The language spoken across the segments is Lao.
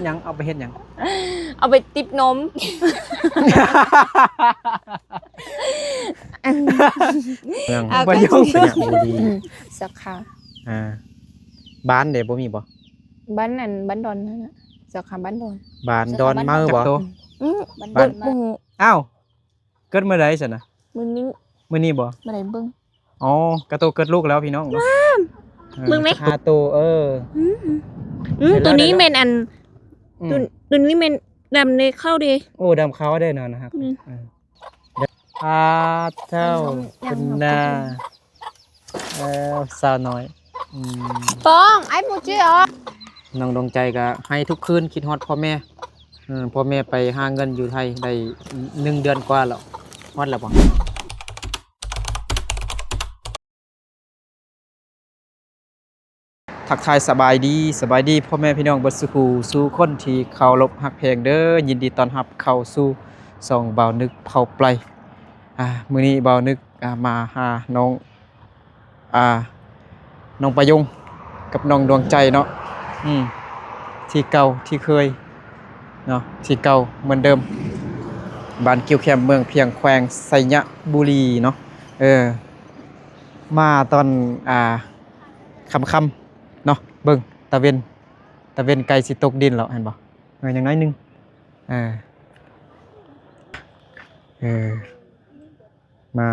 ຫຍັງ ເອົາໄປເຮັດຫຍັງ? ເອົາໄປຕິບນົມ. ເມືອງ ອ່າ ໄປຢູ່ໄຊຍະບູລີ. ອືມ ສາຂາ ອ່າ ບ້ານເດ ບໍ່ມີບໍ່? ບ້ານນັ້ນ ບ້ານດອນນັ້ນນະ ສາຂາບ້ານດອນ. ບ້ານດອນເມົາບໍ່? ອືມ ບ້ານ ບໍ່ຮູ້. ອ້າວ ເກີດມື້ໃດຊັ້ນນະ? ມື້ນີ້ ມື້ນີ້ບໍ່? ບໍ່ໄດ້ເບິ່ງ. ອໍ ກະໂຕເກີດລູກແລ້ວພີ່ນ້ອງເນາະ. ເບິ່ງແມະ ຫ້າໂຕ. ເອີ ອືມ ອືມ ໂຕນີ້ແມ່ນອັນ ອືມ ໂຕ ໂຕນີ້ແມ່ນດຳໃນເຂົ້າເດ້. ໂອ້ ດຳເຂົ້າເດ້ເນາະ. ອືມ ເອີ ອາ ເຈົ້າ ເປັນໜ້າ ເອີ ສາວນ້ອຍ. ອືມ ປອງ ໄອ້ໝູຈື່ອອກ. ນ້ອງດວງໃຈກໍໄຫ້ທຸກຄືນ ຄິດຮອດພໍ່ແມ່. ເອີ ພໍ່ແມ່ໄປຫາເງິນຢູ່ໄທໄດ້ໜຶ່ງເດືອນກວ່າແລ້ວ. ຮອດແລ້ວບໍ່? ທັກທາຍສະບາຍດີ ສະບາຍດີພໍ່ແມ່ພີ່ນ້ອງເບິດສູ່ຜູ້ສູ່ຄົນທີ່ເຄົາລົບຮັກແພງເດີ. ຍິນດີຕ້ອນຮັບເຂົ້າສູ່ຊ່ອງບ່າວນຶກເຜົ່າໄປ. ອ່າ ມື້ນີ້ບ່າວນຶກ ອ່າ ມາຫານ້ອງ ອ່າ ນ້ອງປະຍົງກັບນ້ອງດວງໃຈເນາະ. ອືມ ທີ່ເກົ່າທີ່ເຄີຍເນາະ ທີ່ເກົ່າເໝືອນເດີມ ບ້ານກິ້ວແຄມ ເມືອງພຽງ ແຂວງໄຊຍະບູລີເນາະ. ເອີ ມາຕອນ ອ່າ ຄ່ຳໆເນາະ. ເບິ່ງຕາເວັນ ຕາເວັນໃກ້ຊິຕົກດິນແລ້ວ ເຫັນບໍ່? ເອີ ຍັງໜ້ອຍໜຶ່ງ. ເອີ ເອີ ມາ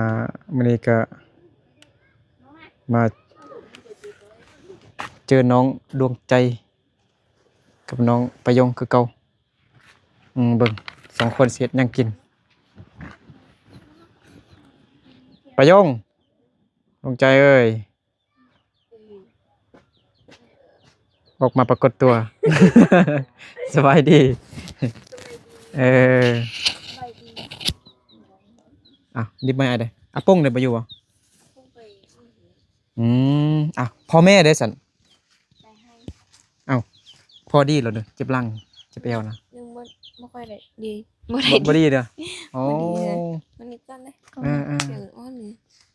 ມື້ນີ້ກໍມາເຈີນ້ອງດວງໃຈກັບນ້ອງປະຍົງຄືເກົ່າ. ອືມ ເບິ່ງສອງຄົນຊິເຮັດຫຍັງກິນ. ປະຍົງ ດວງໃຈເອີຍ ອອກມາປາກົດຕົວ. ສະບາຍດີ. ເອີ ສະບາຍດີ. ອ້າວ ດິບໄມ້ອ້າຍເດ້. ອາປົງເດ້ ບໍ່ຢູ່ບໍ່? ອາປົງໄປ. ອືມ ອ້າວ ພໍ່ແມ່ເດ້ຊັ້ນ? ໄປໃຫ້. ອ້າວ ພໍ່ດີແລ້ວເດີ ເຈັບຫຼັງ ເຈັບແອວນະ. ຍັງບໍ່ ບໍ່ຄ່ອຍໄດ້ດີ ບໍ່ໄດ້ ບໍ່ ບໍ່ດີເດີ. ອໍ ບໍ່ດີເດີ ມັນນີ້ກ່ອນເດ້. ເອີ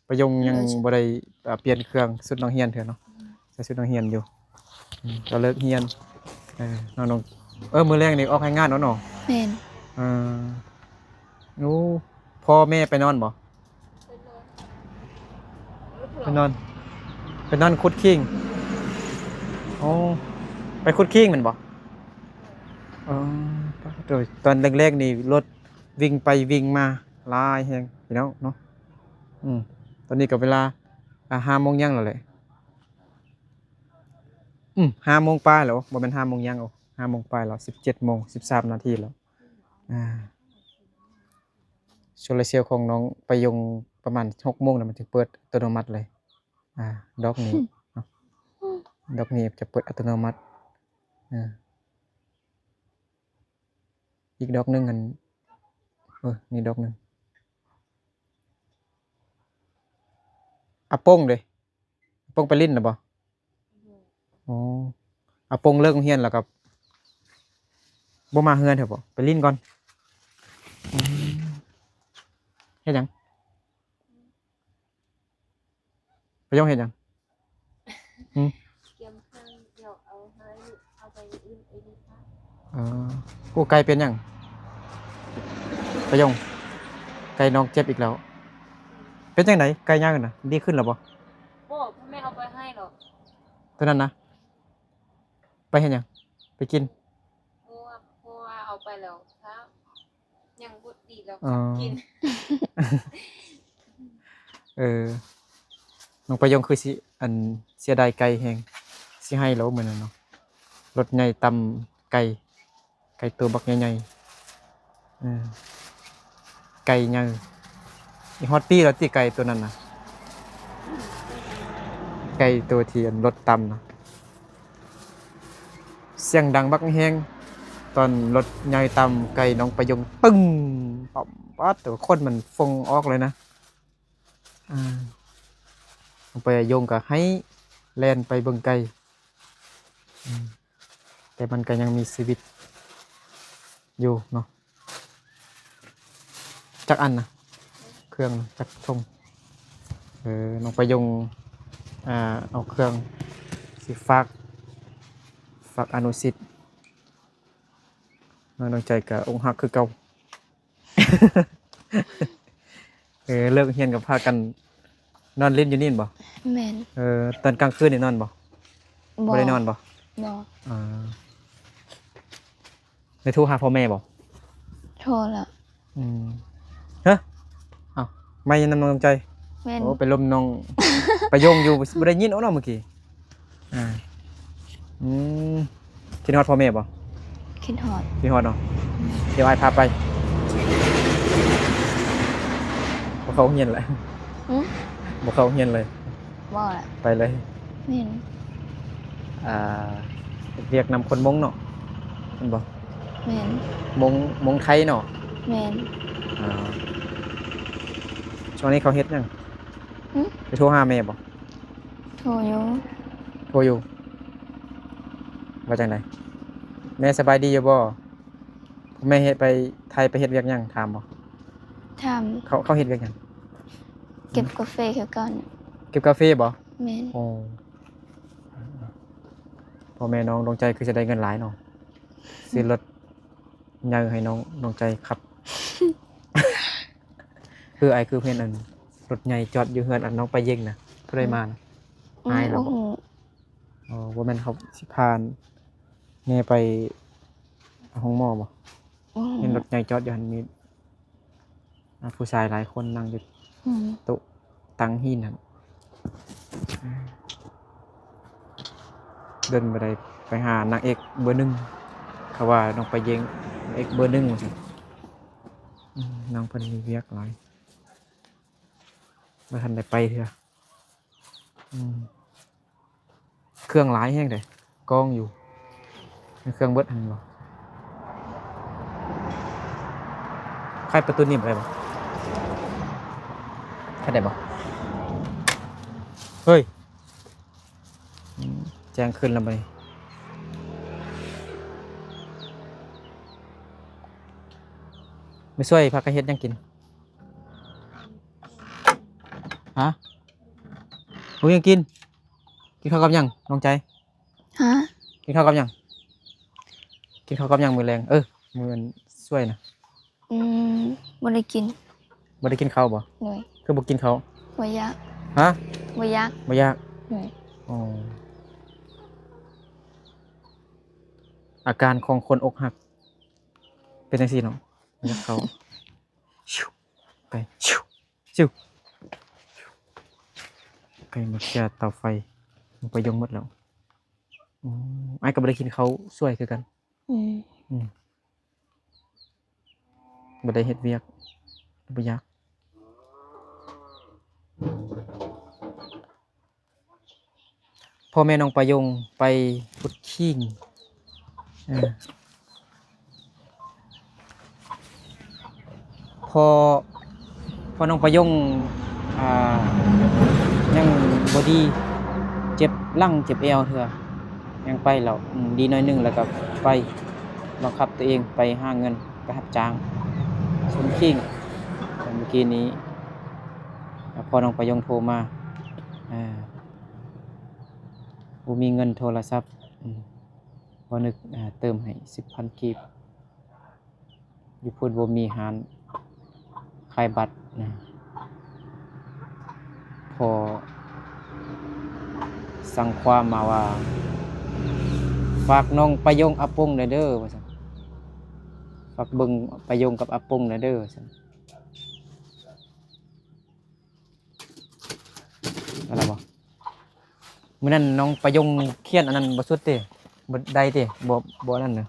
ໆ ປະຍົງຍັງ ເອີ ບໍ່ໄດ້ ອ່າ ປ່ຽນເຄື່ອງ ຊຸດນັກຮຽນເທື່ອເນາະ. ອືມ ໃສ່ຊຸດນັກຮຽນຢູ່. ອືມ ກໍເລີກຮຽນ. ເອີ ນ້ອງ ເອີ ມື້ແລງນີ້ອອກແຮງງານເນາະ. ແມ່ນ. ເອີ ໂອ້ ພໍ່ແມ່ໄປນອນບໍ່? ໄປນອນ ໄປນອນຂຸດຄີງ. ໂອ້ ໄປຂຸດຄີງແມ່ນບໍ່? ອໍ ໂດຍ ຕອນແລງໆນີ້ລົດ ວິ່ງໄປວິ່ງມາຫຼາຍແຮງພີ່ນ້ອງເນາະ. ອືມ ຕອນນີ້ກໍເວລາ ອ່າ ຫ້າໂມງຫຍັງແລ້ວແຫຼະ. ອືມ ຫ້າໂມງປາຍແລ້ວ ບໍ່ແມ່ນຫ້າໂມງຫຍັງ. ໂອ້ ຫ້າໂມງປາຍແລ້ວ ສິບເຈັດໂມງ ສິບສາມນາທີແລ້ວ. ອ່າ ໂຊລາເຊວຂອງນ້ອງປະຍົງປະມານຫົກໂມງແລ້ວ ມັນຈຶ່ງເປີດອັດຕະໂນມັດເລີຍ. ອ່າ ດອກນີ້ເນາະ ດອກນີ້ຈະເປີດອັດຕະໂນມັດ. ເອີ ອີກດອກໜຶ່ງຫັ້ນ ເອີ ນີ້ດອກໜຶ່ງ. ອາປົງເດ? ອາປົງໄປຫຼິ້ນແລ້ວບໍ່? ໂດຍ. ອໍ ອາປົງເລີກໂຮງຮຽນແລ້ວກໍບໍ່ມາເຮືອນເທື່ອບໍ່? ໄປຫຼິ້ນກ່ອນ. ອືມ ເຮັດຫຍັງ? ປະໂຫຍງເຮັດຫຍັງ? ຫື? ກຽມເຄື່ອງ ດຽວເອົາໃຫ້ ເອົາໄປອື່ນໄປນີ້. ອໍ ໂອ້ ໄກ່ເປັນຫຍັງ? ປະໂຫຍງ ໄກ່ນ້ອງເຈັບອີກແລ້ວ. ເປັນຈັ່ງໃດ? ໄກ່ຍ່າງນະ ດີຂຶ້ນແລ້ວບໍ່? ບໍ່ ພໍ່ແມ່ເອົາໄປໃຫ້ແລ້ວ. ຕົວນັ້ນນະ? ໄປເຮັດຫຍັງ? ໄປກິນ? ເພາະວ່າ ເພາະວ່າເອົາໄປແລ້ວ ຖ້າຍັງບໍ່ດີແລ້ວ ອໍ ກັບກິນ. ເອີ ນ້ອງປະໂຫຍງຄືຊິ ອັນ ເສຍດາຍໄກ່ແຮງ ຊິໄຫ້ແລ້ວມື້ນັ້ນເນາະ. ລົດໃຫຍ່ຕຳໄກ່ ໄກ່ໂຕບັກໃຫຍ່ໆ. ເອີ ໄກ່ໃຫຍ່ ອີກຮອດປີແລ້ວຕິ ໄກ່ໂຕນັ້ນນະ? ໄກ່ໂຕທີ່ ອັນ ລົດຕຳນະ ສຽງດັງບັກແຮງ. ຕອນລົດໃຫຍ່ຕຳໄກ່ນ້ອງປະໂຫຍງ ປຶ້ງ ປອມ ປາດ ແຕ່ວ່າຄົນມັນຟົງອອກເລີຍນະ. ອ່າ ນ້ອງປະໂຫຍງກໍໄຫ້ແລ່ນໄປເບິ່ງໄກ່ ອືມ ແຕ່ມັນກໍຍັງມີຊີວິດຢູ່ເນາະ. ຈັກອັນນະ? ເຄື່ອງນະ ຈັກຖົງ? ເອີ ນ້ອງປະໂຫຍງ ອ່າ ເອົາເຄື່ອງຊິຝາກ ຝາກອະນຸສິດ. ນ້ອງດວງໃຈກໍອົກຫັກຄືເກົ່າ. ເອີ ເລີກຮຽນກໍພາກັນນອນຫຼິ້ນຢູ່ນີ້ແມ່ນບໍ່? ແມ່ນ. ເອີ ຕອນກາງຄືນນີ້ນອນບໍ່? ບໍ່ ບໍ່ໄດ້ນອນບໍ່? ບໍ່. ອ່າ ໄດ້ໂທຫາພໍ່ແມ່ບໍ່? ໂທແລ້ວ. ອືມ ຮະ ເອົ້າ ໄມ້ນຳນ້ອງດວງໃຈ? ແມ່ນ. ໂອ້ ໄປລົມນ້ອງປະຍົງຢູ່ ບໍ່ໄດ້ຍິນເອົາເນາະມື້ກີ້. ອ່າ ອືມ ຄິດຮອດພໍ່ແມ່ບໍ່? ຄິດຮອດ. ຄິດຮອດເນາະ. ດຽວອ້າຍພາໄປ. ບໍ່ເຂົ້າໂຮງຮຽນແຫຼະ. ຫື? ບໍ່ເຂົ້າໂຮງຮຽນເລີຍ. ບໍ່ແຫຼະ. ໄປເລີຍ. ແມ່ນ. ອ່າ ເຮັດວຽກນຳຄົນມົ້ງເນາະ ແມ່ນບໍ່? ແມ່ນ. ມົ້ງ ມົ້ງໄທເນາະ? ແມ່ນ. ອ່າ ຊ່ວງນີ້ເຂົາເຮັດຫຍັງ? ຫຶ? ໄປໂທຫາແມ່ບໍ່? ໂທຢູ່. ໂທຢູ່. ວ່າຈັ່ງໃດ? ແມ່ສະບາຍດີຢູ່ບໍ່? ແມ່ເຮັດ ໄປໄທໄປເຮັດວຽກຫຍັງ ຖາມບໍ່? ຖາມ. ເຂົາ ເຂົາເຮັດວຽກຫຍັງ? ເກັບກາເຟຄືກັນ. ເກັບກາເຟບໍ່? ແມ່ນ. ໂອ້ ພໍ່ແມ່ນ້ອງດວງໃຈຄືຈະໄດ້ເງິນຫຼາຍເນາະ ຊື້ລົດໃຫຍ່ໃຫ້ນ້ອງດວງໃຈຂັບ. ຄືອ້າຍຄືເຫັນອັນລົດໃຫຍ່ຈອດຢູ່ເຮືອນອັນນ້ອງປາເຢັງນະ ຜູ້ໃດມານະ? ອືມ ອ້າຍລະບໍ່? ບໍ່ຮູ້. ອໍ ບໍ່ແມ່ນເຂົາຊິພາແມ່ໄປໂຮງໝໍບໍ່? ບໍ່ຮູ້. ເຫັນລົດໃຫຍ່ຈອດຢູ່ຫັ້ນ ມີ ອ່າ ຜູ້ຊາຍຫຼາຍຄົນນັ່ງຢູ່ ອືມ ໂຕະຕັ່ງຫີນຫັ້ນ. ດົນບໍ່ໄດ້ໄປຫານາງເອກເບີໜຶ່ງ ເຂົາວ່ານ້ອງປາເຢັງນາງເອກເບີໜຶ່ງວ່າຊັ້ນ. ອືມ ນ້ອງເພິ່ນມີວຽກຫຼາຍ ບໍ່ທັນໄດ້ໄປເທື່ອ. ອືມ ເຄື່ອງຫຼາຍແຮງເດ້ ກອງຢູ່ ເຄື່ອງເບິດຫັ້ນບໍ່? ໄຂປະຕູນີ້ໄດ້ບໍ່? ໄຂໄດ້ບໍ່? ເຮີ້ຍ ອືມ ແຈ້ງຂຶ້ນແລ້ວບັດນີ້. ມາຊ່ວຍພາກັນເຮັດຫຍັງກິນ? ຮະ? ບໍ່ມີຫຍັງກິນ. ກິນເຂົ້າກັບຫຍັງ ນ້ອງໃຈ? ຮະ? ກິນເຂົ້າກັບຫຍັງ? ກິນເຂົ້າກັບຫຍັງມື້ແລງ? ເອີ ມື້ອັນຊ່ວຍນະ. ອືມ ບໍ່ໄດ້ກິນ. ບໍ່ໄດ້ກິນເຂົ້າບໍ່? ໂດຍ. ຄືບໍ່ກິນເຂົ້າ? ບໍ່ຢາກ. ຮະ? ບໍ່ຢາກ. ບໍ່ຢາກ. ໂດຍ. ອໍ ອາການຂອງຄົນອົກຫັກ ເປັນຈັ່ງຊີ້ເນາະ ບໍ່ຢາກເຂົ້າ. ໄປ ໄປມາເຄຍເຕົາໄຟ ໄປຍົງໝົດແລ້ວ. ອືມ ອ້າຍກໍບໍ່ໄດ້ກິນເຂົ້າຊ່ວຍຄືກັນ. ອືມ ອືມ ບໍ່ໄດ້ເຮັດວຽກ ບໍ່ຢາກ. ພໍ່ແມ່ນ້ອງປາຍົງໄປຂຸດຄີງ. ເອີ ພໍ່ ພໍ່ນ້ອງປາຍົງ ອ່າ ຍັງບໍ່ດີ ເຈັບຫຼັງເຈັບແອວເທື່ອ ຍັງໄປແລ້ວ ອືມ ດີໜ້ອຍໜຶ່ງແລ້ວກໍໄປ ບັງຄັບຕົວເອງໄປຫາເງິນ ໄປຮັບຈ້າງ ຂຸດຄີງ. ເມື່ອກີ້ນີ້ ພໍ່ນ້ອງປາຍົງໂທມາ ອ່າ ບໍ່ມີເງິນໂທລະສັບ ອືມ ບໍ່ນຶກ ອ່າ ເຕີມໃຫ້ສິບພັນກີບ. ຢູ່ພຸ້ນບໍ່ມີຮ້ານຂາຍບັດນະ ພໍສັ່ງຄວາມມາວ່າ ຝາກນ້ອງປາຍົງອາປົງແດ່ເດີ ວ່າຊັ້ນ. ຝາກເບິ່ງປາຍົງກັບອາປົງແດ່ເດີ ວ່າຊັ້ນ. ຫັ້ນລະບໍ່? ມື້ນັ້ນນ້ອງປາຍົງຂຽນອັນນັ້ນບໍ່ສຸດຕິ ບໍ່ໄດ້ຕິ ບໍ່ ບໍ່ອັນນັ້ນນະ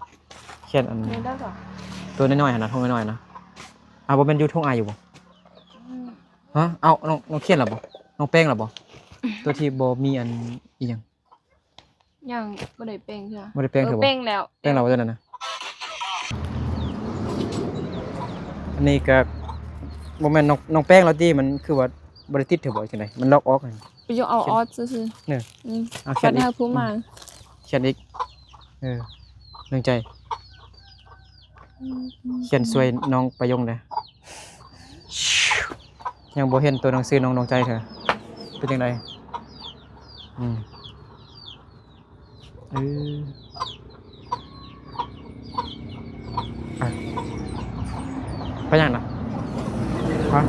ຂຽນອັນ ແມ່ນແລ້ວກໍ ໂຕນ້ອຍໆຫັ້ນນະ ທົ່ງນ້ອຍໆນະ. ອາ ບໍ່ແມ່ນຢູ່ທົ່ງອ້າຍຢູ່ບໍ່? ອືມ ຮະ? ເອົ້າ ນ້ອງ ນ້ອງຂຽນແລ້ວບໍ່? ນ້ອງແປງແລ້ວບໍ່? ໂຕທີ່ບໍ່ມີອັນອີ່ຫຍັງ ຍັງບໍ່ໄດ້ແປງເທື່ອ. ບໍ່ໄດ້ແປງເທື່ອບໍ່? ເອີ ແປງແລ້ວ ແປງແລ້ວວ່າຊັ້ນນະ. ອັນນີ້ກໍບໍ່ແມ່ນນ້ອງ ນ້ອງແປງແລ້ວຕິ ມັນຄືວ່າບໍ່ໄດ້ຕິດເທື່ອບໍ່ ຈັ່ງໃດ ມັນລອກອອກ. ໄປຍົກເອົາອອດຊື່ໆ ເນີ ອືມ ເອົາຂຽນອີກ ໃຫ້ຜູ້ມາ ອືມ ຂຽນອີກ. ເອີ ດວງໃຈ ອືມ ຂຽນຊ່ວຍນ້ອງປາຍົງແດ່. ຍັງບໍ່ເຫັນຕົວໜັງສືນ້ອງດວງໃຈເທື່ອ ເປັນຈັ່ງໃດ? ອືມ ເອີ ອືມ ໄປຫຍັງນະ? ຮະ?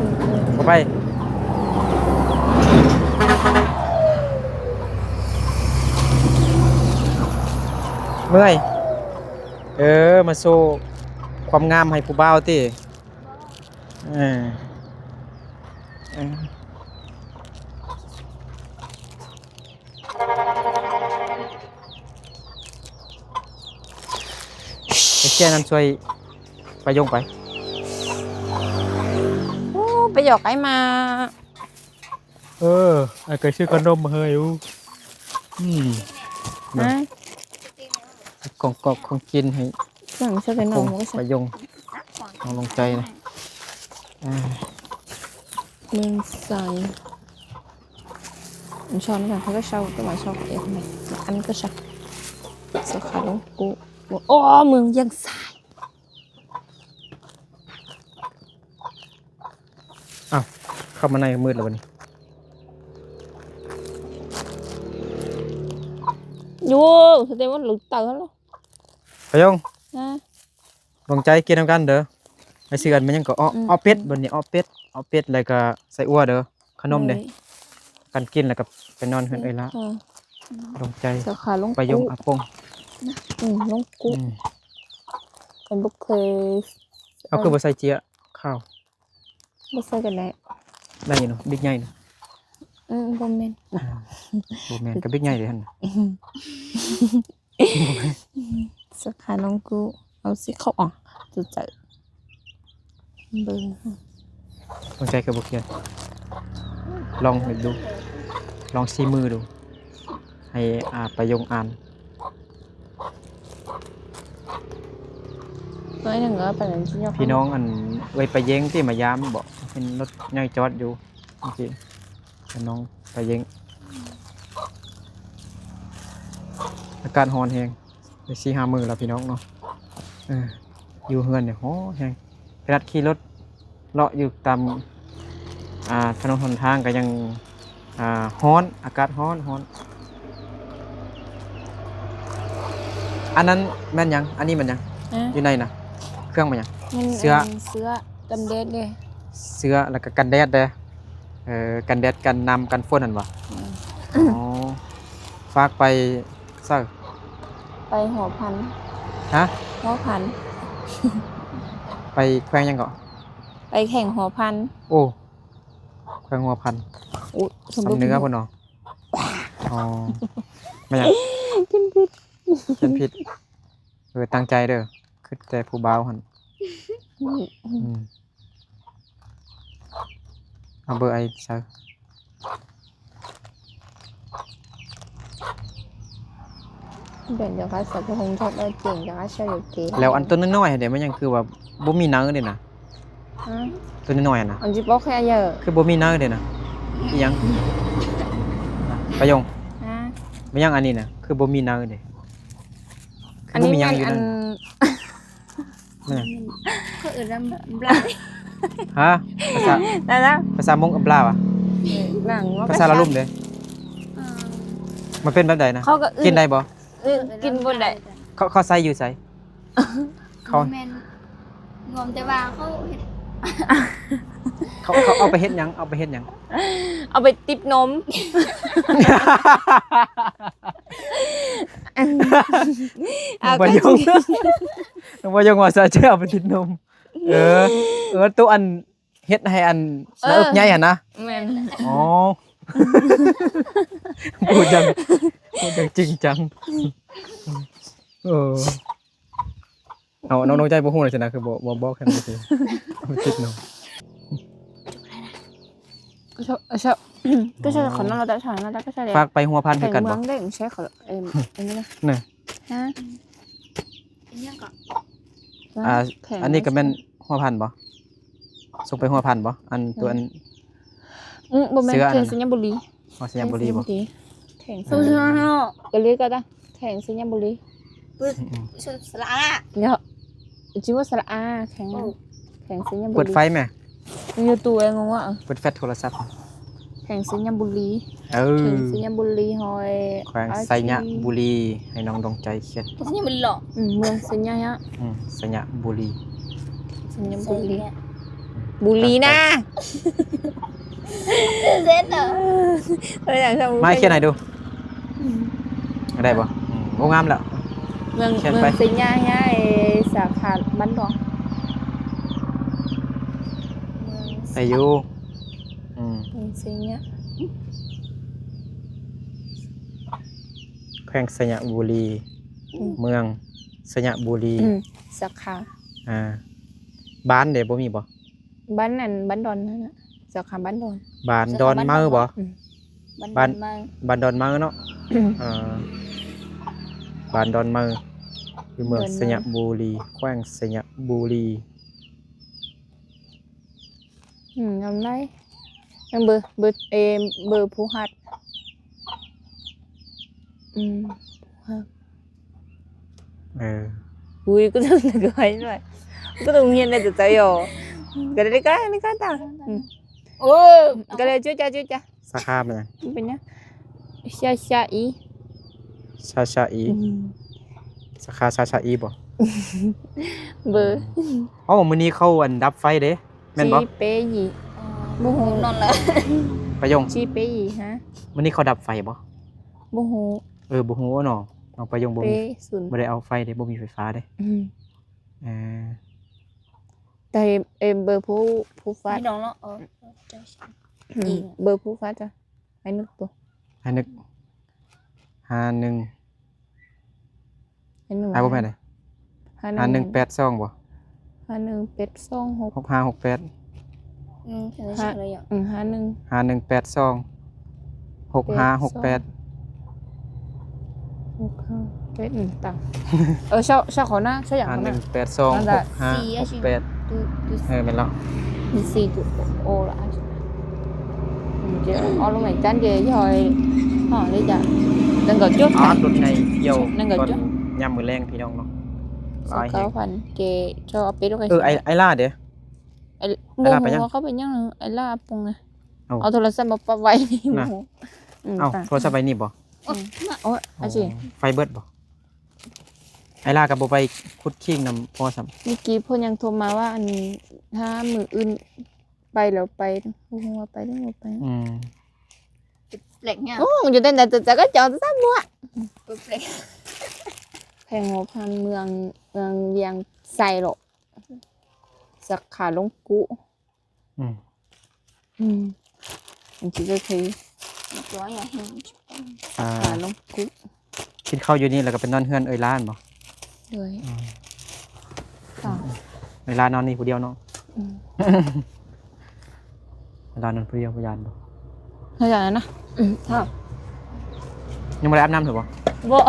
ບໍ່ໄປ? ເມື່ອຍ. ເອີ ມາໂຊຄວາມງາມໃຫ້ຜູ້ບ່າວຕິ. ເອີ ເອີ ໄປແກ່ນ້ຳຊ່ວຍປາຍົງໄປ. ໂອ້ ໄປຢອກໄອ້ໝາ. ເອີ ອ້າຍກໍຊື້ຂະໜົມມາໃຫ້ຢູ່. ອືມ ນະ ກອງກອກຂອງກິນໃຫ້ ຫຍັງຊະແຕ່ນ້ອງ ປາຍົງ ນ້ອງດວງໃຈນະ. ອ່າ ເມືອງໄຊ ອັນຊອນກັນ ເຂົາກໍເຊົ່າ ກໍມາຊອກເອງ ອັນກໍຊະ ສາຂາຫຼວງປູ່ ໂອ້ ເມືອງວຽງຊາຍ. ອ້າວ ເຂົ້າມາໃນມືດແລ້ວບັດນີ້. ໂອ້ ສະເຕມມັນຫຼຸດເຕີແລ້ວ. ປາຍົງ ຮະ? ດວງໃຈ ກິນນຳກັນເດີ. ໄປຊື້ອັນແມ່ນຫຍັງກໍ ເອາະ ອືມ ເອາະເປັດ ບັດນີ້ ເອາະເປັດ ເອາະເປັດ ແລ້ວກໍໄສ້ອົ່ວເດີ. ຂະໜົມເດ້ ໂດຍ ກັນກິນແລ້ວກໍໄປນອນເຮືອນເອື້ອຍຫຼ້າ. ເອີ ດວງໃຈ ສາຂາຫຼວງ ປາຍົງ ອາປົງ ອືມ ຫຼວງປູ່ ອືມ ເພິ່ນບໍ່ເຄີຍ ເອົາ ຄືບໍ່ໃສ່ເຈ້ຍຂາວ? ບໍ່ໃສ່ກໍໄດ້ ໄດ້ຢູ່ເນາະ ບິກໃຫຍ່ເນາະ. ອືມ ບໍ່ແມ່ນ ອ່າ ບໍ່ແມ່ນ ກໍບິກໃຫຍ່ເດ້ຫັ້ນ. ສາຂານ້ອງກູ ເອົາຊິເຂົ້າອອກ ຈຸດໃຈເບິ່ງ ດວງໃຈຄືບໍ່ຂຽນ. ລອງເຮັດດູ ລອງຊີ້ມືດູ ໃຫ້ ອ່າ ປາຍົງອ່ານ. ໜ້ອຍໜຶ່ງກໍປານນັ້ນຊິຍອກ ພີ່ນ້ອງ ອັນເອື້ອຍປາເຢັງທີ່ມາຢາມບໍ? ເຫັນລົດໃຫຍ່ຈອດຢູ່ເມື່ອກີ້ ພີ່ນ້ອງປາເຢັງ. ອາກາດຮ້ອນແຮງ ໄດ້ສີ່ຫ້າມື້ແລ້ວພີ່ນ້ອງເນາະ. ເອີ ຢູ່ເຮືອນນີ້ຮ້ອນແຮງ ຂະໜາດຂີ່ລົດເລາະຢູ່ຕາມ ອ່າ ຖະໜົນຫົນທາງກໍຍັງ ອ່າ ຮ້ອນ ອາກາດຮ້ອນ ຮ້ອນ. ອັນນັ້ນແມ່ນຫຍັງ? ອັນນີ້ແມ່ນຫຍັງ? ຮະ? ຢູ່ໃນນະ ເຄື່ອງແມ່ນຫຍັງ? ມັນ ເສື້ອ ອັນ ເສື້ອກັນແດດເດ້. ເສື້ອ ແລ້ວກໍກັນແດດເດ້. ເອີ ກັນແດດ ກັນນ້ຳ ກັນຝົນຫັ້ນຫວາ? ອືມ ອໍ ຝາກໄປ ໃສ? ໄປຫົວພັນ. ຮະ? ຫົວພັນ. ໄປແຂວງຫຍັງເກາະ? ໄປແຂວງຫົວພັນ. ໂອ້ ແຂວງຫົວພັນ. ໂອ້ ທາງເໜືອພຸ້ນເນາະ. ອໍ ແມ່ນຫຍັງ? ຂຽນຜິດ ຂຽນຜິດ. ເອີ ຕັ້ງໃຈເດີ ຄິດແຕ່ຜູ້ບ່າວຫັ້ນ. ອືມ ອືມ ເອົາເບີອ້າຍໃສ່. ເປັນຈັ່ງໃດ ສັກກະຫົງ ແທັກໄດ້ເກັ່ງ ຈັກອາຊາໂຍເກ. ແລ້ວອັນໂຕນ້ອຍໆຫັ້ນເດ ມັນຫຍັງຄືວ່າບໍ່ມີເນີເດນະ? ຮະ? ໂຕນ້ອຍໆຫັ້ນນະ ອັນຈິບອກແຄ່ເຢີ ຄືບໍ່ມີເນີເດນະ? ອີຫຍັງ? ປາຍົງ ຮະ? ແມ່ນຫຍັງອັນນີ້ນະ ຄືບໍ່ມີເນີເດ? ຄືບໍ່ມີຫຍັງຢູ່ນັ້ນ? ອັນນີ້ແມ່ນອັນ ແມ່ນຫຍັງ? ເຂົາເອີ້ນວ່າບລາຍ. ຮະ? ພາສາ ນັ້ນນະ ພາສາມົ້ງບລາວະ? ເອີ ໜັງ ພາສາລາວລຸ່ມເດ້. ເອີ ມັນເປັນແບບໃດນະ? ເຂົາກໍເອີ້ນ ກິນໄດ້ບໍ່? ເອີ ກິນບໍ່ໄດ້. ເຂົາ ເຂົາໃສ່ຢູ່ໃສ? ເຂົາ ບໍ່ແມ່ນ ລວມແຕ່ວ່າເຂົາເຮັດ ເຂົາ ເຂົາເອົາໄປເຮັດຫຍັງ? ເອົາໄປເຮັດຫຍັງ? ເອົາໄປຕິບນົມ. ນ້ອງປາຍົງ ນ້ອງປາຍົງວ່າສະໃຈເອົາໄປຕິບນົມ. ເອີ ເອີ ໂຕອັນເຮັດໃຫ້ອັນ ເອີ ໜ້າເອິກໃຫຍ່ຫັ້ນນະ? ແມ່ນ. ອໍ ໂອ້ ຈັ່ງ ໂອ້ ຈັ່ງຈິງຈັງ. ເອີ ເອົາ ນ້ອງ ນ້ອງໃຈບໍ່ຮູ້ເລີຍຊີ້ນະ ຄືບໍ່ ບໍ່ບອກກັນຊີ້ ຕິດເນາະ. ກໍຊະ ກໍຊະ ຂອງນັ້ນລະແຕ່ ຂອງນັ້ນລະແຕ່ ກໍຊະແຫຼະ. ຝາກໄປຫົວພັນຄືກັນບໍ່? ເມືອງເດ້ ໃຊ້ເຂົາ ເອີ ອັນນີ້ນະ ນະ ຮະ? ອັນນີ້ກໍ ອ່າ ອັນນີ້ກໍແມ່ນຫົວພັນບໍ່? ສົ່ງໄປຫົວພັນບໍ່? ອັນ ເອີ ຕົວອັນ ອືມ ບໍ່ແມ່ນ ເຂດໄຊຍະບູລີ. ອໍ ໄຊຍະບູລີບໍ່? ແຂວງໄຊຍະບູລີ ເອີ ກໍເລີຍກໍໄດ້ ແຂວງໄຊຍະບູລີ. ປຶດ ອືມ ສະຫຼະອາ ເນາະ ຈິວ່າສະຫຼະອາ ແຂວງ ໂອ້ ແຂວງໄຊຍະບູລີ. ເປີດໄຟແມະ ຢູ່ຕູ້ເອົາງົວ ເປີດແຟດໂທລະສັບ. ແຂວງໄຊຍະບູລີ ເອີ ແຂວງໄຊຍະບູລີ ຫ້ອຍ ແຂວງໄຊຍະບູລີ ໃຫ້ນ້ອງດວງໃຈຂຽນ ໄຊຍະບູລີເນາະ. ອືມ ເມືອງໄຊຍະ ອືມ ໄຊຍະບູລີ ໄຊຍະບູລີ. ບຸລີນາ ເຊັດເນາະ ເອີ ເອີ ຢ່າງຊະ ມາຂຽນໃຫ້ດູ ໄດ້ບໍ່? ອືມ ໂອ້ ງາມແລ້ວ ເມືອງ ຂຽນໄປ ເມືອງໄຊຍະ ຍ້າຍສາຂາບ້ານດອນ ໄດ້ຢູ່ ອືມ ເມືອງໄຊຍະ ແຂວງໄຊຍະບູລີ ອືມ ເມືອງໄຊຍະບູລີ ອືມ ສາຂາ ອ່າ ບ້ານເດ ບໍ່ມີບໍ່? ບ້ານນັ້ນ ບ້ານດອນນັ້ນນະ ສາຂາບ້ານດອນ ບ້ານດອນເມົາບໍ່? ອືມ ບ້ານ ບ້ານດອນເມົາ ບ້ານດອນເມົາເນາະ ອືມ ອ່າ ບ້ານດອນເມົາ ຢູ່ເມືອງ ດອນເມົາ ໄຊຍະບູລີ ແຂວງໄຊຍະບູລີ ອືມ ງາມຫຼາຍ ເບິ່ງເບີ ເບີ ເອີ ເບີຜູ້ຮັກ ອືມ ຜູ້ຮັກ ເອີ ອຸ້ຍ ກູຕ້ອງນຶກໄວ້ໜ້ອຍ ກູຕ້ອງຮຽນໄດ້ແຕ່ໃຈ ກະໄດ້ ກະໄດ້ ກະໄດ້ ອືມ ໂອ້ ກະໄດ້ ຈຸຈາ ຈຸຈາ ສາຂາແມ່ນຫຍັງ? ມັນເປັນຫຍັງ? ຊາຊາອີ ຊາຊາອີ ອືມ ສາຂາຊາຊາອີບໍ່? ເບີ ອໍ ມື້ນີ້ເຂົາ ອັນ ດັບໄຟເດ້ ແມ່ນບໍ່? ຈີເປຢີ ບໍ່ຮູ້ ນອນລະ ປະຍົງ ຈີເປຢີ ຮະ? ມື້ນີ້ເຂົາດັບໄຟບໍ່? ບໍ່ຮູ້ ເອີ ບໍ່ຮູ້ເນາະ ນ້ອງປະຍົງບໍ່ມີ ບໍ່ໄດ້ເອົາໄຟເດ້ ບໍ່ມີໄຟຟ້າເດ້ ອືມ ເອີ ແຕ່ ເອີ ເບີຜູ້ ຜູ້ຟາດ ພີ່ນ້ອງເນາະ ເອີ ອືມ ເບີຜູ້ຟາດຈ້ະ ໃຫ້ນຶກບໍ່? ໃຫ້ນຶກ ຫ້າໜຶ່ງ ໃຫ້ນຶກ ອ່າ ບໍ່ແມ່ນເດ້ ຫ້າໜຶ່ງ ຫ້າໜຶ່ງແປດສອງບໍ່? ຫ້າໜຶ່ງແປດສອງ ຫົກຫ້າຫົກແປດ ອືມ ຫ້າໜຶ່ງ ຫ້າໜຶ່ງແປດສອງ ຫົກຫ້າຫົກແປດ ຫົກຫ້າແປດ ອືມ ຕາມ ເອີ ຊາວ ຊາວເຂົານະ ຊາວຫຍັງເຂົານະ ຫ້າໜຶ່ງແປດສອງ ຫົກຫ້າຫົກແປດ ເອີ ແມ່ນແລ້ວ ສີ່ຈຸດ ໂອລະ ອືມ ເຈົ້າ ເອົາລົງໃນຈານເດ ຢອຍ ອໍ ເດຈະ ໜຶ່ງເກົ້າຈຸດ ອາ ລົດໃຫຍ່ທ່ຽວ ໜຶ່ງເກົ້າຈຸດ ຕອນຍາມມື້ແລງພີ່ນ້ອງເນາະ ຫຼາຍແຮງ ເກົ້າພັນ ເຈ ເຈົ້າເອົາໄປລົງໃຫ້ ເອີ ໄອ ໄອລາເດ ໄອ ບໍ່ຮູ້ວ່າເຂົາເປັນຫຍັງ ໄອລາອາປົງນະ ເອົາ ເອົາໂທລະສັບມາປັບໄວ້ ບໍ່ຮູ້ ອືມ ເອົາ ໂທລະສັບໄວ້ນີ້ບໍ່? ໂອ້ຍ ອາຊິ ໄຟເບິດບໍ່? ໄອລາກໍບໍ່ໄປຂຸດຄີງນຳພໍ່ຊ້ຳ ເມື່ອກີ້ເພິ່ນຍັງໂທມາວ່າ ອັນ ຖ້າມື້ອື່ນໄປແລ້ວໄປ ບໍ່ຮູ້ວ່າໄປຫຼືບໍ່ໄປ ອືມ ແປກຫຍັງ ໂອ້ ຢູ່ໃນນັ້ນ ແຕ່ກໍເຈົ້າຊ້ຳບໍ່ ແປກ ແຂວງຫົວພັນ ເມືອງ ເມືອງວຽງໄຊເນາະ ສາຂາລົງກຸ ອືມ ອືມ ມັນຊິໄດ້ຄື ສາຂາລົງກຸ ກິນເຂົ້າຢູ່ນີ້ ແລ້ວກໍໄປນອນເຮືອນເອື້ອຍຫຼ້າແມ່ນບໍ່? ໂດຍ ອືມ ເອື້ອຍຫຼ້ານອນນີ້ຜູ້ດຽວເນາະ ອືມ ເອື້ອຍຫຼ້ານອນຜູ້ດຽວ ບໍ່ຢ້ານບໍ່? ເຮົາຢ້ານນະ ອືມ ຖ້າ ຍັງບໍ່ໄດ້ອາບນ້ຳເທື່ອບໍ່? ບໍ່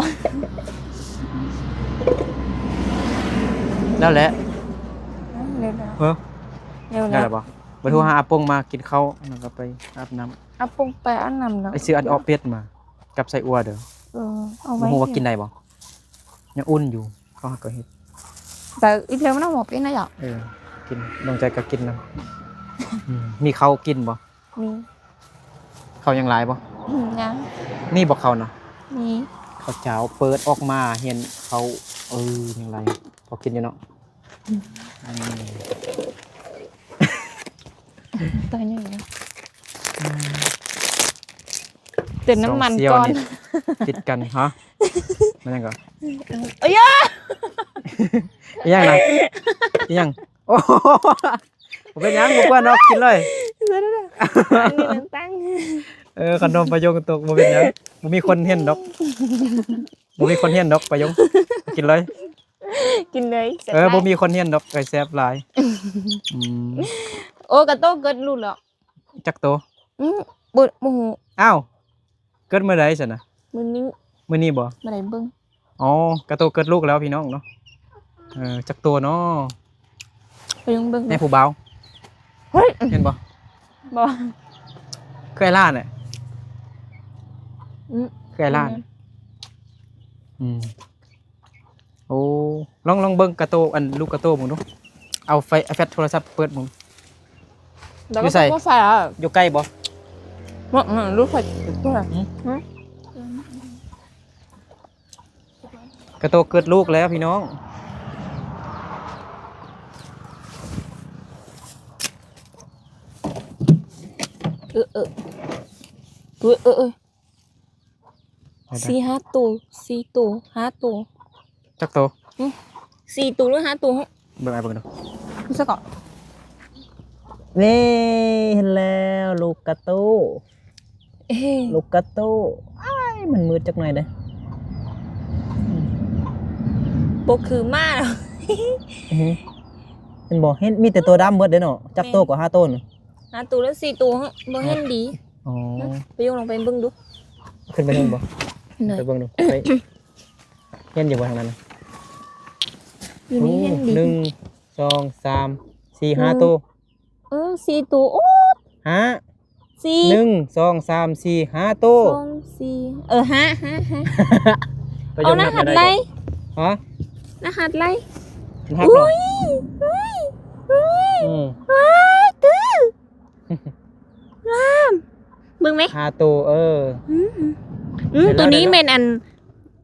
ແລ້ວແຫຼະ ເອີ ແລ້ວແຫຼະ ແລ້ວແລ້ວບໍ່? ໄປໂທຫາອາປົງມາກິນເຂົ້າ ແລ້ວກໍໄປອາບນ້ຳ ອາປົງໄປອາບນ້ຳແລ້ວ ໄປຊື້ອັນເອາະເປັດມາ ກັບໄສ້ອົ່ວເດີ ເອີ ເອົາໄວ້ ບໍ່ຮູ້ວ່າກິນໄດ້ບໍ່? ຍັງອຸ່ນຢູ່ ເຂົາຫາກໍເຮັດ ແຕ່ອີກແລ້ວມັນເອົາໝໍເປັນນະຢາ ເອີ ກິນ ນ້ອງໃຈກໍກິນນຳ ອືມ ມີເຂົ້າກິນບໍ່? ມີ ເຂົ້າຍັງຫຼາຍບໍ່? ອືມ ຍັງ ນີ້ບໍ່ເຂົ້ານະ? ມີ ເຂົ້າເຈົ້າເປີດອອກມາເຫັນເຂົ້າ ເອີ ຍັງຫຼາຍ ພໍກິນຢູ່ເນາະ ອືມ ອືມ ຕາຍໃຫຍ່ນະ ອືມ ເຕີມນ້ຳມັນກ່ອນ ສອງສ່ຽວນີ້ຕິດກັນ ຮະ ມັນຫຍັງກ່ອນ? ເອີຍ ອີຫຍັງນະ? ອີຫຍັງ? ໂອ້ ບໍ່ເປັນຫຍັງ ບໍ່ເປື້ອນດອກ ກິນເລີຍ ອັນນີ້ໜຶ່ງຕັ້ງ ເອີ ຂະໜົມປາຍົງຕົກ ບໍ່ເປັນຫຍັງ ບໍ່ມີຄົນເຫັນດອກ ບໍ່ມີຄົນເຫັນດອກ ປາຍົງ ກິນເລີຍ ກິນເລີຍ ເອີ ບໍ່ມີຄົນເຫັນດອກ ເອີ ແຊບຫຼາຍ ອືມ ໂອ້ ກະໂຕເກີດລູກແລ້ວ ຈັກໂຕ? ອືມ ບໍ່ ບໍ່ຮູ້ ອ້າວ ເກີດມື້ໃດຊັ້ນນະ? ມື້ນີ້ ມື້ນີ້ບໍ່? ບໍ່ໄດ້ເບິ່ງ ອໍ ກະໂຕເກີດລູກແລ້ວພີ່ນ້ອງເນາະ ເອີ ຈັກໂຕເນາະ? ໄປເບິ່ງ ແມ່ຜູ້ບ່າວ ເຮີ້ຍ ເຫັນບໍ່? ບໍ່ ຄືອ້າຍຫຼ້ານແຫຼະ ອືມ ຄືອ້າຍຫຼ້ານ ອືມ ໂອ້ ລອງ ລອງເບິ່ງກະໂຕ ອັນ ລູກກະໂຕເບິ່ງດູ ເອົາໄຟ ເອົາແຟລດໂທລະສັບເປີດເບິ່ງ ຢູ່ໃສ? ຢູ່ໃກ້ບໍ່? ກະໂຕເກີດລູກແລ້ວພີ່ນ້ອງ ເອີ ເອີ ເອີ ເອີ ເອີ ເອີ ສີ່ຫ້າໂຕ ສີ່ໂຕ ຫ້າໂຕ ຈັກໂຕ? ຫຶ ສີ່ໂຕ ຫຼື ຫ້າໂຕ ຫຶ ເບິ່ງ ອ້າຍເບິ່ງດູ ຮູ້ສຶກເກາະ ເອີ ເຫັນແລ້ວ ລູກກະໂຕ ເອີ ລູກກະໂຕ ອ້າຍ ມັນມືດຈັກໜ້ອຍເດ້ ບໍ່ຄືໝາດອກ ເຫັນບໍ່? ເຫັນ ມີແຕ່ໂຕດຳເບິດເດ້ເນາະ ຈັກໂຕກໍຫ້າໂຕນີ້ ຫ້າໂຕ ຫຼື ສີ່ໂຕ ບໍ່ເຫັນດີ ອໍ ໄປຍົກລົງໄປເບິ່ງດູ ຂຶ້ນໄປເບິ່ງບໍ່? ໄປເບິ່ງດູ ໄປ ເຫັນຢູ່ບໍ່ທາງນັ້ນນະ? ຢູ່ນີ້ເຫັນດີ ໂອ້ ໜຶ່ງ ສອງ ສາມ ສີ່ ຫ້າໂຕ ເອີ ສີ່ໂຕ ໂອ້ ຫ້າ ສີ່ ໜຶ່ງ ສອງ ສາມ ສີ່ ຫ້າໂຕ ສອງ ສີ່ ເອີ ຫ້າ ຫ້າ ຫ້າ ໄປຍົກນັບໄດ້ ຮະ? ລະຫັດໄລ ມັນຫັກເນາະ ໂອ້ຍ ໂອ້ຍ ໂອ້ຍ ອືມ ວ້າຍ ຄື ງາມ ເບິ່ງແມະ ຫ້າໂຕ ເອີ ອືມ ອືມ ໂຕນີ້ແມ່ນອັນ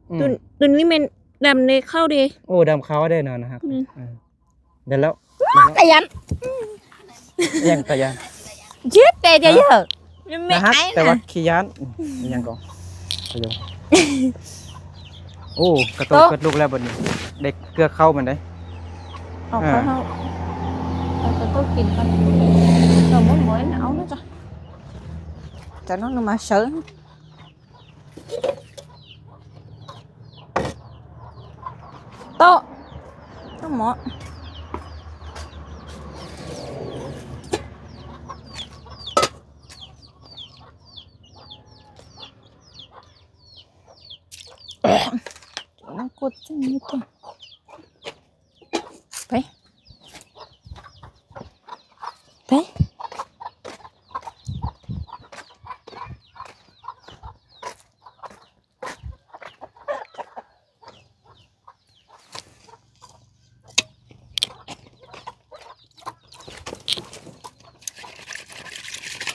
ອືມ ໂຕ ໂຕນີ້ແມ່ນດຳໃນເຂົ້າເດ້ ໂອ້ ດຳເຂົ້າເດ້ເນາະ ນະຮັບ ອືມ ເອີ ໄດ້ແລ້ວ ວ້າ ໄດ້ແລ້ວ ຂະຫຍັນ ຫຍັງຂະຫຍັນ ເຈັບແຕ່ຈະເຢີ ນະຮັບ ແຕ່ວ່າຂີ້ຢ້ານ ອີຫຍັງກໍ ໂອ້ ກະໂຕ ໂຕ ເກີດລູກແລ້ວບັດນີ້ ໄດ້ເກືອເຂົ້າມັນເດ້ ເອົາ ອ່າ ເຂົ້າ ເອົາກະໂຕກິນກ່ອນ ເອົາໝົດ ໝົດ ເອົາມາຈ້ະ ຈະນອນມາເຊີ ໂຕະ ໂຕະໝໍ້ ນ້ຳກົດຈັ່ງນີ້ຕົວະ ໄປ ໄປ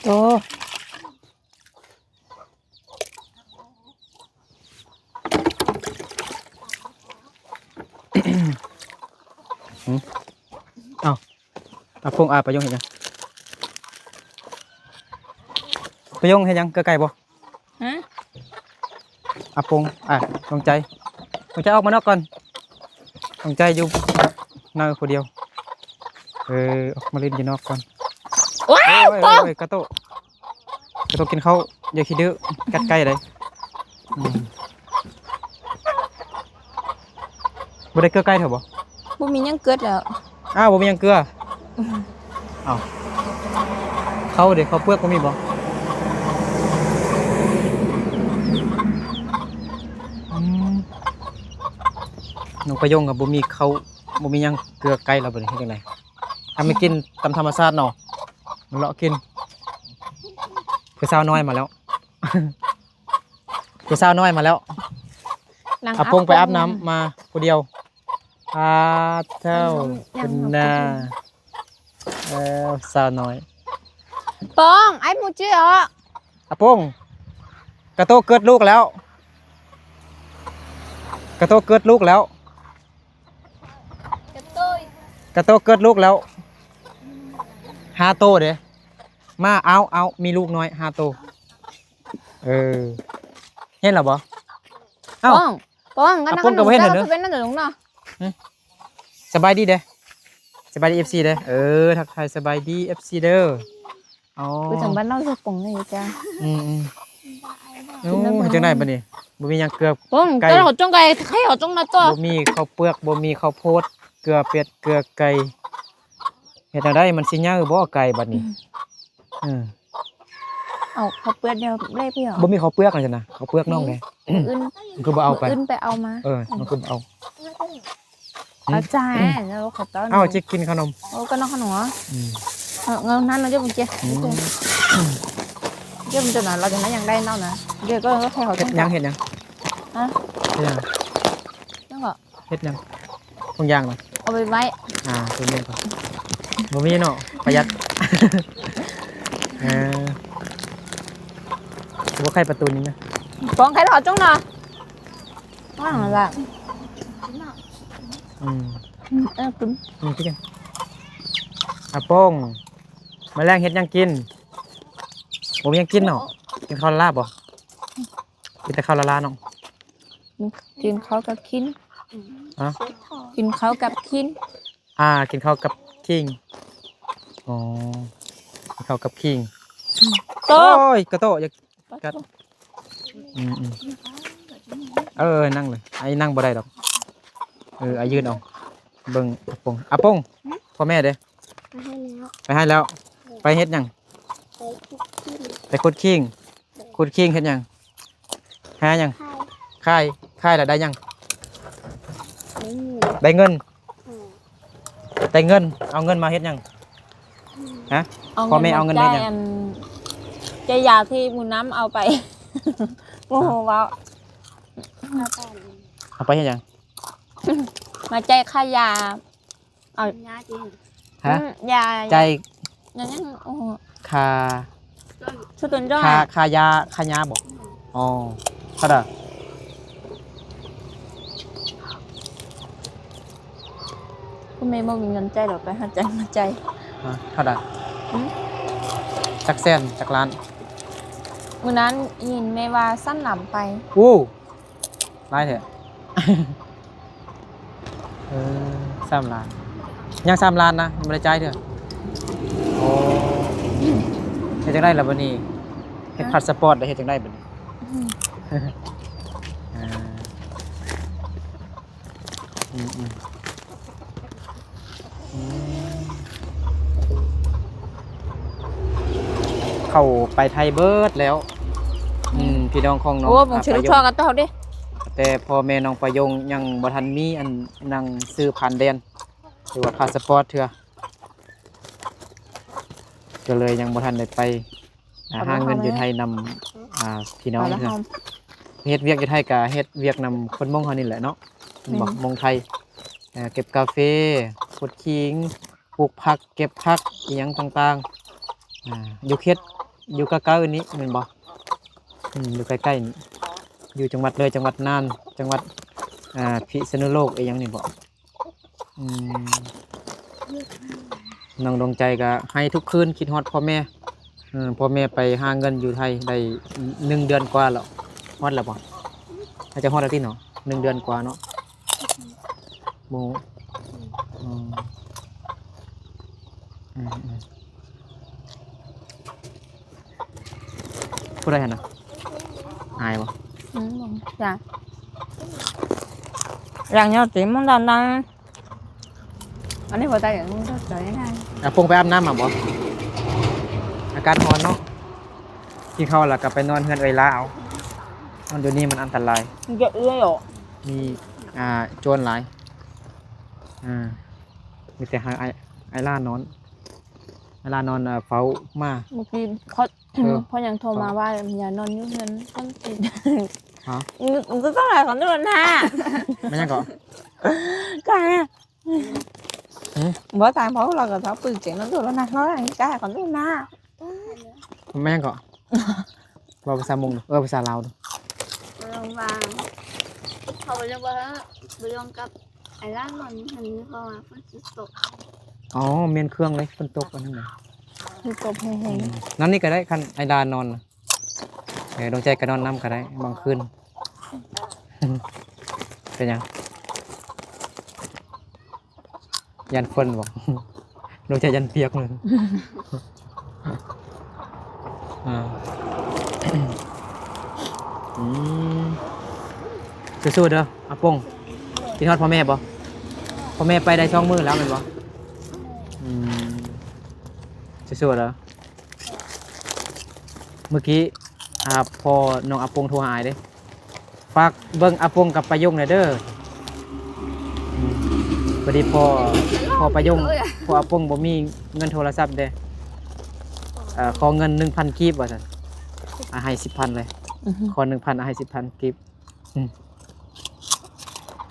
ໂອ້ ຫຶ ເອົ້າ ອາປົງ ອາປາຍົງເຮັດຫຍັງ? ປາຍົງເຮັດຫຍັງ? ເກືອໄກ່ບໍ່? ຮະ? ອາປົງ ອາ ດວງໃຈ ດວງໃຈອອກມານອກກ່ອນ ດວງໃຈຢູ່ໃນຜູ້ດຽວ ເອີ ອອກມາຫຼິ້ນຢູ່ນອກກ່ອນ ໂອ້ຍ ໂອ້ຍ ໂຕ ໂອ້ຍ ກະໂຕ ກະໂຕກິນເຂົ້າ ຢ່າຂີ້ດື້ ກັດໄກ່ເດ້ ອືມ ບໍ່ໄດ້ເກືອໄກ່ເທື່ອບໍ່? ບໍ່ມີຫຍັງເກືອແລ້ວ ອ້າວ ບໍ່ມີຫຍັງເກືອ ອືມ ເອົ້າ ເຂົ້າເດ ເຂົ້າເປືອກບໍ່ມີບໍ່? ອືມ ນ້ອງປາຍົງກໍບໍ່ມີເຂົ້າ ບໍ່ມີຫຍັງເກືອໄກ່ແລ້ວ ບັດນີ້ເຮັດຈັ່ງໃດ? ທຳໃຫ້ກິນຕາມທຳມະຊາດເນາະ ມັນເລາະກິນ ຜູ້ສາວນ້ອຍມາແລ້ວ ຜູ້ສາວນ້ອຍມາແລ້ວ ອາປົງໄປອາບນ້ຳມາຜູ້ດຽວ ອາເຈົ້າ ອາບນ້ຳ ເປັນໜ້າ ເອີ ສາວນ້ອຍ ປອງ ໄອ້ໝູເຈ້ອະ ອາປົງ ກະໂຕເກີດລູກແລ້ວ ກະໂຕເກີດລູກແລ້ວ ກະໂຕ ກະໂຕເກີດລູກແລ້ວ ຫ້າໂຕເດ້ ມາ ເອົາ ເອົາ ມີລູກນ້ອຍຫ້າໂຕ ເອີ ເຫັນແລ້ວບໍ່? ເອົ້າ ປ້ອງ ປ້ອງ ອາປົງກໍບໍ່ເຫັນເດີ ເປັນນັ້ນເດີເນາະ ສະບາຍດີເດີ ສະບາຍດີ ເອັຟຊີ ເດີ ເອີ ທັກທາຍສະບາຍດີ ເອັຟຊີ ເດີ ອໍ ຄືຈັ່ງບ້ານເຮົາສະປົງນີ້ຈ້າ ອືມໆ ໂອ້ ຈັ່ງໃດບັດນີ້ ບໍ່ມີຫຍັງເກືອ ປ້ອງ ໄກ່ ແຕ່ເຮົາຈົ່ງໄກ່ ໃຫ້ເຮົາຈົ່ງນະຕົວະ ບໍ່ມີເຂົ້າເປືອກ ບໍ່ມີເຂົ້າໂພດ ເກືອເປັດ ເກືອໄກ່ ເຮັດແນວໃດມັນຊິໃຫຍ່ບໍ່ໄກ່ບັດນີ້ ອືມ ເອີ ເອົາເຂົ້າເປືອກດຽວເລີຍພີ່ ບໍ່ມີເຂົ້າເປືອກຫັ້ນນະ ເຂົ້າເປືອກນ້ອງເດ້ ມື້ອື່ນ ຄືບໍ່ເອົາໄປ ມື້ອື່ນໄປເອົາມາ ເອີ ມັນຄືບໍ່ເອົາ ອືມ ອາຈານ ແລ້ວເຂົາເຈົ້າ ເອົາ ເຈັກກິນຂະໜົມ ໂອ້ ກໍນ້ອງຂະໜົມ ອືມ ເອີ ເງິນນັ້ນເນາະ ເຈົ້າບໍ່ເຈັກ ອືມ ເຈົ້າບໍ່ເຈັກນະ ລາວຈະໄດ້ຫຍັງໄດ້ເນາະນະ ເຈົ້າກໍໃຫ້ເຂົາ ເຮັດຫຍັງ ເຮັດຫຍັງ ຮະ ເຮັດຫຍັງ ຍັງກໍ ເຮັດຫຍັງ? ຖົງຢາງນະ? ເອົາໄປໄວ້ ອ່າ ຕົວນີ້ກ່ອນ ບໍ່ມີເນາະ ປະຢັດ ເອີ ບໍ່ໄຂປະຕູນີ້ນະ ປ້ອງ ໄຂຖອດຈົ່ງນະ ວ່າງລະ ອືມ ອືມ ເອີ ກິນ ອືມ ກິນ ອາປົງ ມື້ແລງເຮັດຫຍັງກິນ? ບໍ່ມີຫຍັງກິນເນາະ. ກິນເຂົ້າລາໆບໍ່? ກິນແຕ່ເຂົ້າລາໆເນາະ. ກິນເຂົ້າກັບຂີງ. ຮະ? ກິນເຂົ້າກັບຂີງ. ອ່າ ກິນເຂົ້າກັບຂີງ. ອໍ ກິນເຂົ້າກັບຂີງ. ໂຕ ໂອ້ຍ ກະໂຕ ຢາກກັດ. ອືມໆ ເອີ ນັ່ງເລີຍ. ອ້າຍນັ່ງບໍ່ໄດ້ດອກ. ເອີ ອ້າຍຢືນເອົາ. ເບິ່ງອາປົງ. ອາປົງ ຫຶ? ພໍ່ແມ່ເດ້? ໄປໃຫ້ແລ້ວ ໄປໃຫ້ແລ້ວ. ເອີ ໄປເຮັດຫຍັງ? ໄປຂຸດຂີງ. ໄປຂຸດຂີງ. ເອີ ຂຸດຂີງເຮັດຫຍັງ? ຫາຫຍັງ? ຂາຍ. ຂາຍ ຂາຍແລ້ວໄດ້ຫຍັງ? ໄດ້ເງິນ. ໄດ້ເງິນ. ເອີ ໄດ້ເງິນ ເອົາເງິນມາເຮັດຫຍັງ? ຮະ? ພໍ່ແມ່ເອົາເງິນມາເຮັດຫຍັງ? ເອົາເງິນມາຈ່າຍອັນ ຈ່າຍຢາທີ່ໝູນຳເອົາໄປ. ບໍ່ຮູ້ເວົ້າ. ເອົາໄປເຮັດຫຍັງ? ມາຈ່າຍຄ່າຢາ. ເອົາຢາຕິ? ຮະ? ອືມ ຢາ ຈ່າຍ ຢາຫຍັງ? ໂອ້ ຄ່າ ສະຕົນຈ້ອຍ ຄ່າ ຄ່າຢາ ຄ່າຢາບໍ? ອໍ ເທົ່າໃດ? ພໍ່ແມ່ບໍ່ມີເງິນຈ່າຍດອກ ໄປຫາຈ່າຍມາຈ່າຍ. ຮະ? ເທົ່າໃດ? ຫຶ? ຈັກແສນ ຈັກລ້ານ? ມື້ນັ້ນຍິນແມ່ວ່າສາມລ້ານປາຍ. ໂອ້ ຫຼາຍແທ້. ເອີ ສາມລ້ານ ຍັງສາມລ້ານນະ ຍັງບໍ່ໄດ້ຈ່າຍເທື່ອ. ໂອ້ ເຮັດຈັ່ງໃດລະບັດນີ້? ເຮັດພາສປອດແລ້ວເຮັດຈັ່ງໃດບັດນີ້? ອືມ ອ່າ ອືມໆ ອືມ ເຂົ້າໄປໄທເບິດແລ້ວ. ອືມ ພີ່ນ້ອງຂອງນ້ອງ ໂອ້ ອາ ປາຍົງ ແຕ່ພໍ່ແມ່ນ້ອງປາຍົງຍັງບໍ່ທັນມີອັນໜັງສືຜ່ານແດນ ຫຼືວ່າພາສປອດເທື່ອ ກໍເລີຍຍັງບໍ່ທັນໄດ້ໄປ ອ່າ ຫາເງິນຢູ່ໄທນຳ ອ່າ ພີ່ນ້ອງເນາະ. ເຮັດວຽກຢູ່ໄທກະເຮັດວຽກນຳຄົນມົ້ງເຮົານີ້ແຫຼະເນາະ ແມ່ນບໍ່? ມົ້ງໄທ ເກັບກາເຟ ຂຸດຂີງ ປູກຜັກ ເກັບຜັກ ອີ່ຫຍັງຕ່າງໆ. ອ່າ ຢູ່ເຂດ ຢູ່ໃກ້ໆນີ້ແມ່ນບໍ່? ອືມ ຢູ່ໃກ້ໆນີ້ ຢູ່ຈັງຫວັດເລີຍ ຈັງຫວັດນ່ານ ຈັງຫວັດ ອ່າ ພິສະນຸໂລກ ອີ່ຫຍັງນີ້ບໍ່? ອືມ ນ້ອງດວງໃຈກໍໄຫ້ທຸກຄືນ ຄິດຮອດພໍ່ແມ່. ເອີ ພໍ່ແມ່ໄປຫາເງິນຢູ່ໄທໄດ້ໜຶ່ງເດືອນກວ່າແລ້ວ. ຮອດແລ້ວບໍ່? ໜ້າຈະຮອດແລ້ວຕິເນາະ ໜຶ່ງເດືອນກວ່າເນາະ. ບໍ່ ອືມ ອືມ ອືມ. ຜູ້ໃດຫັ້ນນະ? ອາຍບໍ່? ອືມ ບໍ່ ຢ່າ ຢ່າງຍອດຕີນມັນດັນດັງ. ອັນນີ້ບໍ່ໄດ້ ອາປົງໄປອາບນ້ຳມາບໍ່? ອາກາດຮ້ອນເນາະ ກິນເຂົ້າແລ້ວກໍໄປນອນເຮືອນເອື້ອຍຫຼ້າເອົາ. ນອນຢູ່ນີ້ມັນອັນຕະລາຍ. ມັນຈະເອື້ອຍເນາະ ມີ ອ່າ ໂຈນຫຼາຍ. ອ່າ ມີແຕ່ໃຫ້ອ້າຍ ອ້າຍຫຼ້ານອນ ອ້າຍຫຼ້ານອນ ເຝົ້າໝາ. ເມື່ອກີ້ ເອີ ພໍ່ຍັງໂທມາວ່າ ຢ່ານອນຢູ່ເຮືອນຄົນຕິດ. ຮະ? ອືມ ມັນຕ້ອງຫຼາຍຂອງໂຕນະ. ແມ່ນຫຍັງເກາະ? ກະ ຫຶ? ບໍ່ຕາຍ ເພາະເຮົາກໍຊອບປຶກເຈັບນຳໂຕນະ ເຮົາກະໃຫ້ຂອງໂຕນະ. ແມ່ນຫຍັງເກາະ? ເວົ້າພາສາມົ້ງດູ ເອີ ພາສາລາວດູ. ເຂົາວ່າ ເຂົາບໍ່ຢາກວ່າ ບໍ່ຢອມກັບ ໄອ້ລ້ານນອນຢູ່ຫັ້ນ ເພາະວ່າຝົນຊິຕົກ. ອໍ ແມ່ນເຄື່ອງເລີຍ ຝົນຕົກອັນນັ້ນນະ ຝົນຕົກແຮງໆ. ອືມ ນອນນີ້ກໍໄດ້ ຄັນໄອ້ລ້ານນອນນະ. ເອີ ດວງໃຈກໍນອນນຳກໍໄດ້ບາງຄືນ. ເປັນຫຍັງ? ຢ້ານຝົນບໍ? ດວງໃຈຢ້ານປຽກເລີຍ. ອ່າ ອືມ ສູ້ໆເດີອາປົງ. ຄິດຮອດພໍ່ແມ່ບໍ່? ພໍ່ແມ່ໄປໄດ້ສອງມື້ແລ້ວແມ່ນບໍ່? ອືມ ສູ້ໆເດີ. ມື້ກີ້ ອ່າ ພໍ່ນ້ອງອາປົງໂທຫາອ້າຍເດ້. ຝາກເບິ່ງອາປົງກັບປາຍົງແດ່ເດີ. ອືມ ພໍດີພໍ່ ພໍ່ປາຍົງ ພໍ່ອາປົງບໍ່ມີເງິນໂທລະສັບເດ້. ເອີ ຂໍເງິນໜຶ່ງພັນກີບວ່າຊັ້ນ. ອາ ໃຫ້ສິບພັນເລີຍ. ອືຮຶ ຂໍໜຶ່ງພັນ ອາ ໃຫ້ສິບພັນກີບ. ອືມ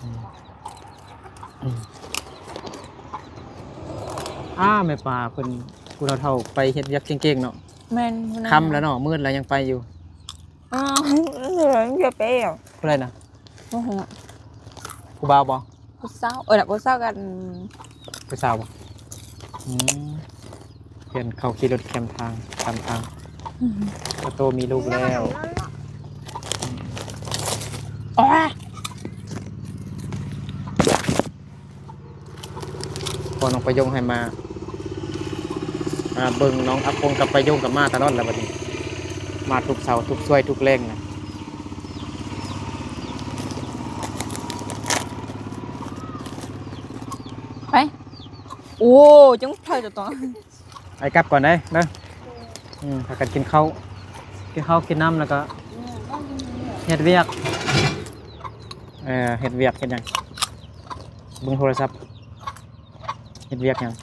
ອືມ ອືມ ອ້າ ແມ່ປາເພິ່ນ ຜູ້ເຖົ້າໆໄປເຮັດວຽກເກັ່ງໆເນາະ. ແມ່ນ ຄ່ຳແລ້ວເນາະ ມືດແລ້ວຍັງໄປຢູ່. ອ້າວ ເອີ ຢ່າໄປ. ຜູ້ໃດນະ? ໂອ້ໂຫ ຜູ້ບ່າວບໍ່? ຜູ້ສາວ ເອີ ນະ ຜູ້ສາວກັນ. ຜູ້ສາວບໍ່? ອືມ ເຫັນເຂົາຂີ່ລົດແຄມທາງ ຕາມທາງ. ອືມ ປາໂຕມີລູກແລ້ວ. ອໍ ພໍນ້ອງປາຍົງໃຫ້ມາ ມາເບິ່ງນ້ອງອາກົງກັບປາຍົງກໍມາຕະຫຼອດແລ້ວບັດນີ້ ມາທຸກເຊົ້າທຸກສວຍທຸກແລງນະ. ໄປ ໂອ້ ຈັ່ງໄປຕອນ ໄອ້ກັບກ່ອນເດີ ເດີ ອືມ ພາກັນກິນເຂົ້າ ກິນເຂົ້າກິນນ້ຳ ແລ້ວກໍເຮັດວຽກ ເອີ ເຮັດວຽກເຮັດຫຍັງ ເບິ່ງໂທລະສັບ ເຮັດວຽກຫຍັງ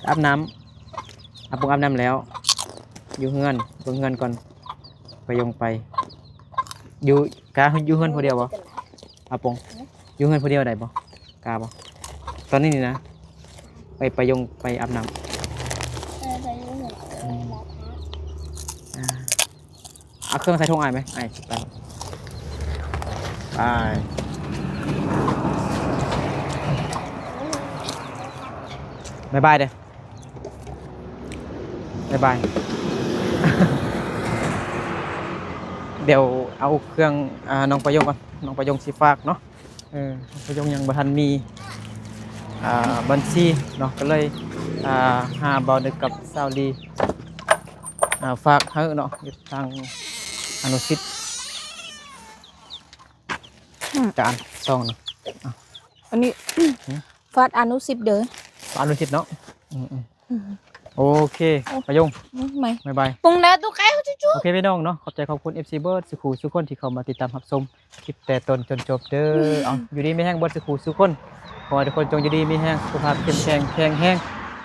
ອາບນ້ຳ ອາບປຸງອາບນ້ຳແລ້ວ ຢູ່ເຮືອນ ເບິ່ງເຮືອນກ່ອນ ໄປຍົງໄປ ຢູ່ ກາ ຢູ່ເຮືອນຜູ້ດຽວບໍ່? ອາປົງ ຢູ່ເຮືອນຜູ້ດຽວໄດ້ບໍ່? ກ້າບໍ່? ຕອນນີ້ນີ້ນະ ໄປ ໄປຍົງໄປອາບນ້ຳ ເອີ ໄປຢູ່ເຮືອນ ອືມ ລາວພາ ອ່າ ເອົາເຄື່ອງໃສ່ຖົງອ້າຍໄໝ? ອ້າຍຊິໄປ ບາຍບາຍ ບາຍບາຍ ດຽວເອົາເຄື່ອງ ອ່າ ນ້ອງປາຍົງກ່ອນ ນ້ອງປາຍົງຊິຝາກເນາະ. ເອີ ປາຍົງຍັງບໍ່ທັນມີ ອ່າ ບັນຊີເນາະ ກໍເລີຍ ອ່າ ຫາບ່າວນຶກກັບສາວລີ ອ່າ ຝາກໃຫ້ເນາະ ຢູ່ທາງອະນຸສິດ ອືມ ຈານສອງນະ ອ່ະ ອັນນີ້ ຫືມ ຝາກອະນຸສິດເດີ ຝາກອະນຸສິດເນາະ ອືມໆ ອືມ ໂອເຄ ໂອ້ ປາຍົງ ອືມ ບາຍບາຍ ປຸງແລ້ວຕຸກໄກ່ ໂອເຄ ພີ່ນ້ອງເນາະ ຂອບໃຈຂອບຄຸນ ເອັຟຊີ ເບິດສູ່ຄູ່ສູ່ຄົນທີ່ເຂົ້າມາຕິດຕາມຮັບຊົມ ຄລິບແຕ່ຕົ້ນຈົນຈົບເດີ. ເອົາ ຢູ່ດີມີແຮງເບິດສູ່ຄູ່ສູ່ຄົນ. ຂໍໃຫ້ທຸກຄົນຈົ່ງຢູ່ດີມີແຮງ, ສຸຂະພາບເຂັ້ມແຂງ, ແຂງແຮງ,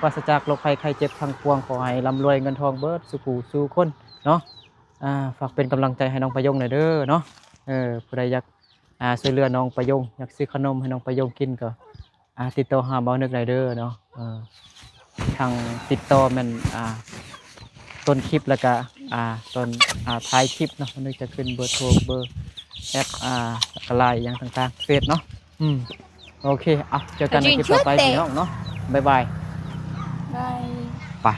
ປາສະຈາກໂລກໄພໄຂ້ເຈັບທັງປວງ. ຂໍໃຫ້ລ່ຳລວຍເງິນທອງເບິດສູ່ຄູ່ສູ່ຄົນເນາະ. ອ່າ ຝາກເປັນກຳລັງໃຈໃຫ້ນ້ອງປະຍົງແດ່ເດີເນາະ. ເອີ ຜູ້ໃດຢາກ ອ່າ ຊ່ວຍເຫຼືອນ້ອງປະຍົງ, ຢາກຊື້ຂະໜົມໃຫ້ນ້ອງປະຍົງກິນກໍ ອ່າ ຕິດຕໍ່ຫາບ່າວນຶກໄດ້ເດີເນາະ. ເອີ ທາງຕິດຕໍ່ແມ່ນ ອ່າ ຕົ້ນຄລິບ ແລ້ວກະ ອ່າ ຕອນ ອ່າ ທ້າຍຄລິບເນາະ. ບ່າວນຶກຈະຂຶ້ນເບີໂທ ເບີແອັບ ອ່າ ແລ້ວກະ LINE ອີ່ຫຍັງຕ່າງໆ ເຟສເນາະ. ອືມ ໂອເຄ ເອົາ ເຈີກັນໃນຄລິບຕໍ່ໄປພີ່ນ້ອງເນາະ. ບາຍບາຍ ບາຍ ໄປ.